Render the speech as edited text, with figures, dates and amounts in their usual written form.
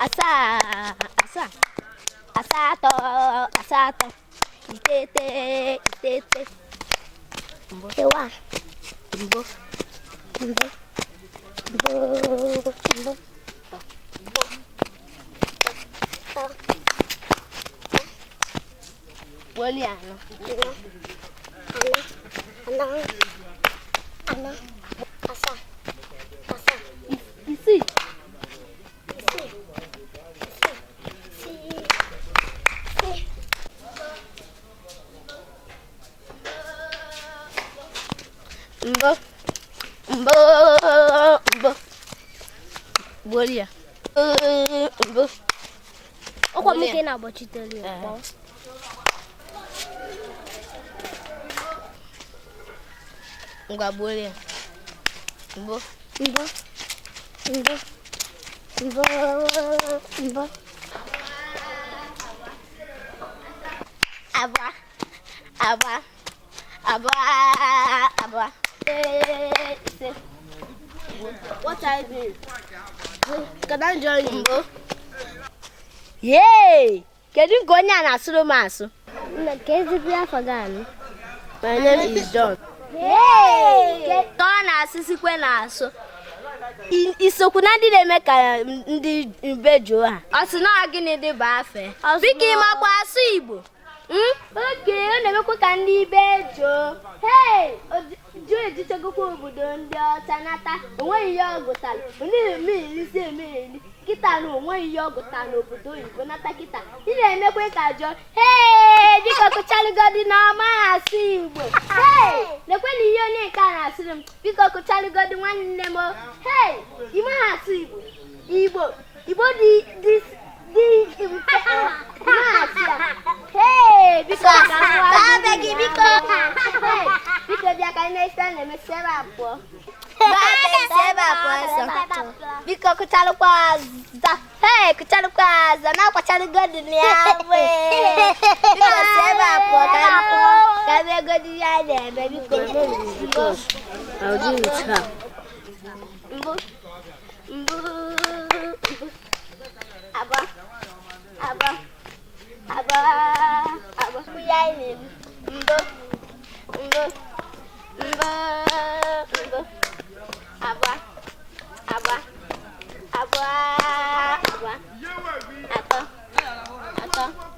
Asaa, asaa, asatọ, asatọ, iteghete, iteghete. Mbụ. Ịwa. Mbụ. Mbụ. Mbụ. Mbụ. Tọ. Woli anọ. Anọ. Anọ. Anọ. Asaa. Asaa. Isii. Isii. Isii. Isii. Isii. Mbụ. Mbụ. Mbụ. Woli ya. Mbụ. Ọkwa m ka ị na-agbachitere ya kpọọ. Ngwa gbuola ya. Mbụ. Mbụ. Mbụ. Mbụ. Mbụ. Abụọ. Abụọ. Abụọ. Abụọ. Ee, ise. What are you doing? Can I join you? Mbụ. Yee! Kedu nke onye a na-asụrụ m asụ? Nna, ka ezigbo afọ gị anụ. My name is John. Ka ọ na-asụsikwe na-asụ. Isokwu na ndị na-eme ka ndị mbe jụọ ha. Ọ sị na ọ gịnị dị bụ afe? Biko ịmakwa asụ Igbo. Oke, ọ na-emekwa ka ndị ibe jụọ. Hei, jụọ ejichegokwa obodo ndị ọcha nata. Onweghị ihe ọ gụtara. Ọ na-eme eri si eme eri. Kịta na onweghị ihe ọ gụtara n'obodo oyibo nata kịta. Ị na-emekwa ka jụọ. Hei, biko kụchalụgodi na ọma asụ Igbo. Hei, lekwe na ihe onye nke a na-asụrụ m. Biko kụchalụgodi nwanne m. Hei, ị maghị asụ Igbo. Igbo, Igbo dị dị dị mfe. Ị maghị asụ ya. Hei, biko ka m gwa gị. Biko. Hei, biko bịa ka anyị na-esi na-emesi ebe a pụọ. Bịa ebe a pụọ ọsọ. Biko kụchalụkwa aza. Hei, kụchalụkwa aza. Na-akwachalụgodi na ya wee. Biko si ebe a pụọ ka anyị ka anyị megodi ihe anyị na-eme biko. Mbụ. I'll deal with her. Mbụ. Mbụ. Mbụ. Abụọ. Abụọ. Abụọ. Abụọ. Ihe anyị na-eme. Mbụ. Mbụ. Mbụ.